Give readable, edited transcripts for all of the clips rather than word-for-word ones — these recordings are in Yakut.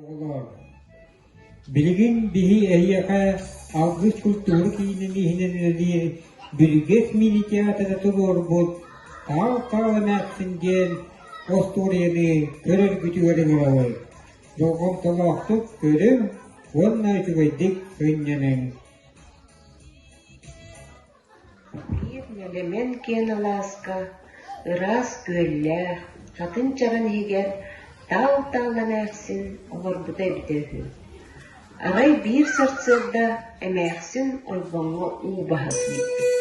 Оҕолоор, билигин биһи эһиэхэ Алгыс культура киинин иһинэн үлэлиир Бүрүгэс мини-театра туруорбут «Таал-таал эмээхсин» диэн остуоруйаны көрөргүтүгэр ыҥырабыт. Болҕомтолоохтук көрүҥ уонна үчүгэйдик сынньаныҥ. Биир нэлэмэн киэн алааска ыраас күөллээх, хатыҥ чараҥ иһигэр таал-таал эмээхсин олорбута эбитэ үһү. Арай биир сарсыарда эмээхсин ойбоҥҥо уу баһа киирбит.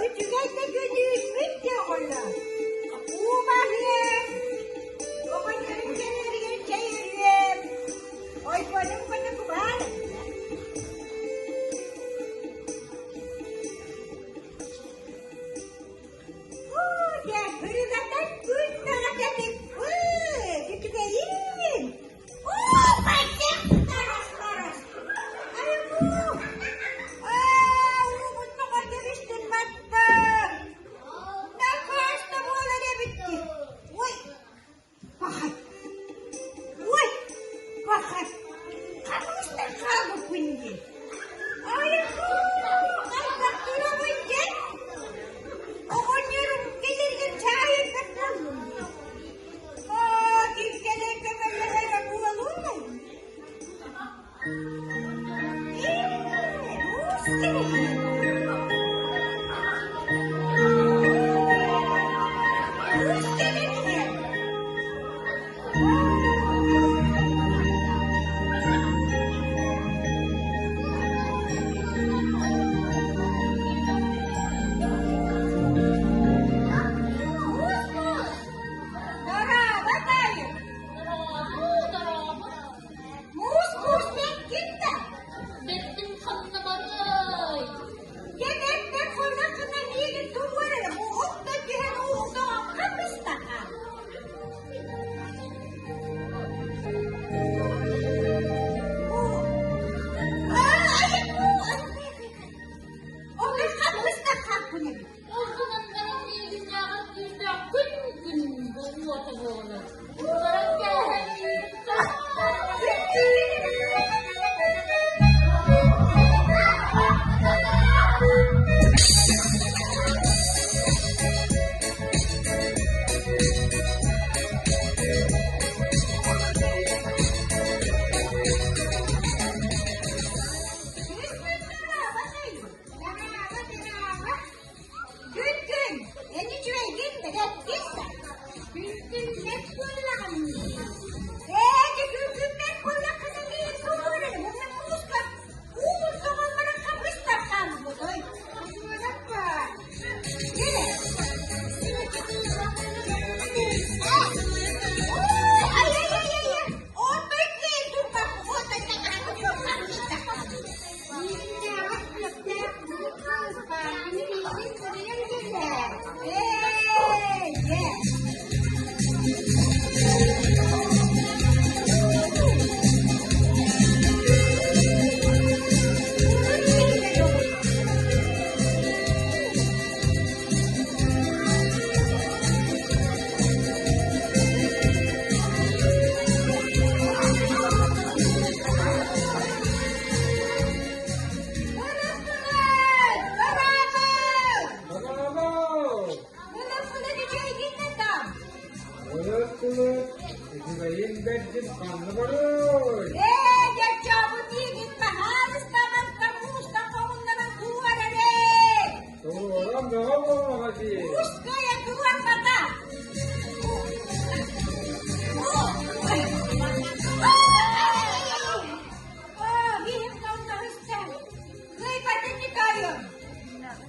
Үчүгэй да күнүүспүт дьэ оҕолор. Уу баһыам, оҕонньорум кэлэригэр чэй өрүөм, ойбонум хоту баар Дьэ, ырыгатан күн бөҕөтөппүт, үчүгэйин! Оҕонньорум кэлэригэр чаай өрбөт буоллум дии. Дорообо, таайым! Дорообо, дорообо! Муус-муус бэккин да? Бэттим ханна барыай? Дьэ, бэппэр хонноххуна миигин туруор эрэ, уһукта түһэн уһуктаҕахха быстаха. Ол хаппыстаххаппын эбит. Ол гынан баран миигиннээҕэр күүстээх күн-күн уота буолар. Баран кээһэн миигин Күн-күн, эн үчүгэйгин да кэттин да. Күн-күн бэрт буоллаҕын дии. Ээ, дьэ күн-күн бэрт буоллаххына миигин туруор эрэ, уонна мууска уун тоҕон баран хабыстар хаалбытой. Суолаппа. Кэлэ. Ай-ай-ай-ай! Отой киин турбах, отой Үчүгэйин бэрдин ханна барыай? Ээ, дьаччаабыт диигин баһаарыстамакка мууста хоһуннаран туруор эрэ! Туруоран бөҕө буоллаҕа дии. Муус кыайа туруорбата.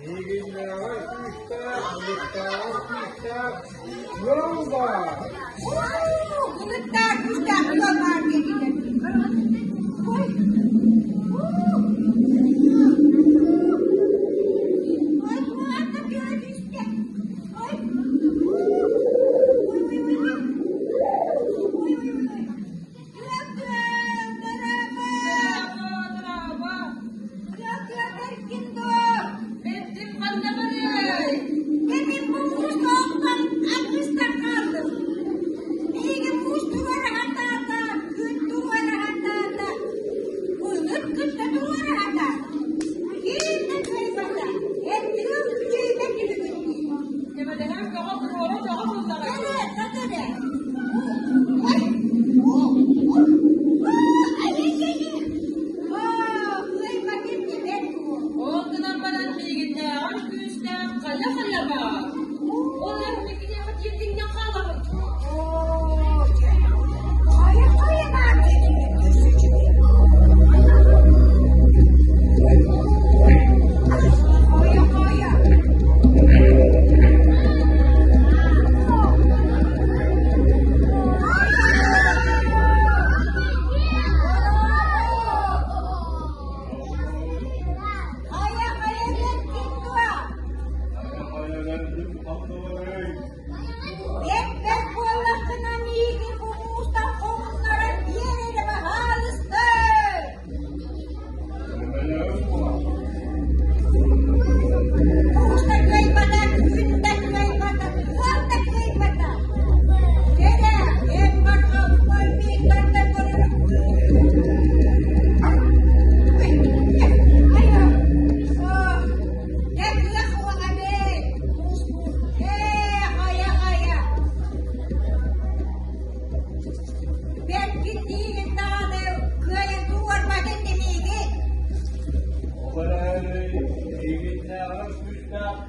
Миигиннээҕэр күүстээх, былыттааҕар күүстээх ыал баар. Былыттаах күүстээх ыал баар диэтилэр.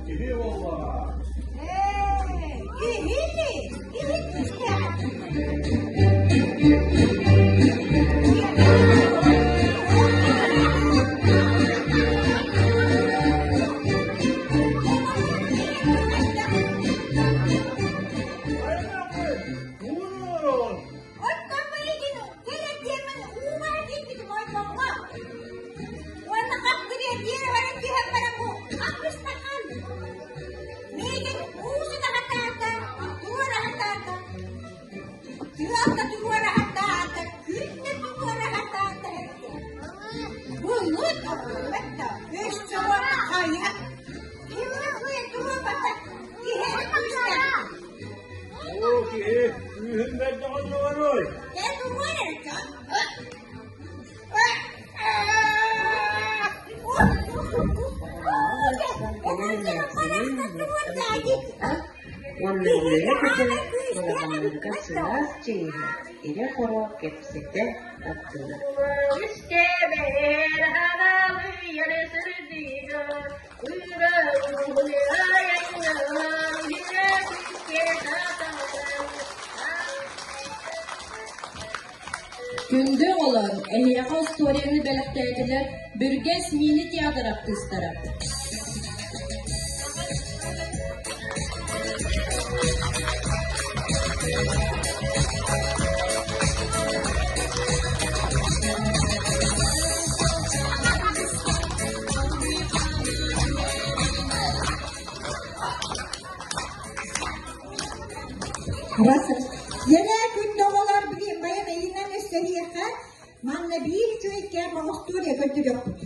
киһи буоллаҕа. Ээ, киһи, киһи күүстээх. Оттон билигин кэлэр диэммин уубар киирбитим ойбоҥҥо. Уонна хап гыныа диэри баран түһэн баран бу хаппыстахан. Миигин уусун аһатаата, туора аһатаата. Тыалта туора аһатаата, күн да туора аһатаата эттэ. Булут да өссө уонна хайа. Ким да кыайан туруорбата, киһи эрэ күүстээх. Оо, киһи күүһүн бэрдэҕин доҕоруой! Дьэ, туруор эрэ дьон. Балаҕан барахсан кэлэн эмээхсинин муҥ уонна үөрэ-көтө балаҕаннарыгар сылаас чэй иһэ, ирэ-хоро кэпсэтэ бардылар. Күндү оҕолор, эһиэхэ остуоруйаны бэлэхтээтилэр Бүргэс мини-театр артыыстара. Йэнэ күн доҕолор билим байан ыйынан өссөһиэхэ манна биир үчүгэйкээн остуоруйа көрдөрүөхпүт.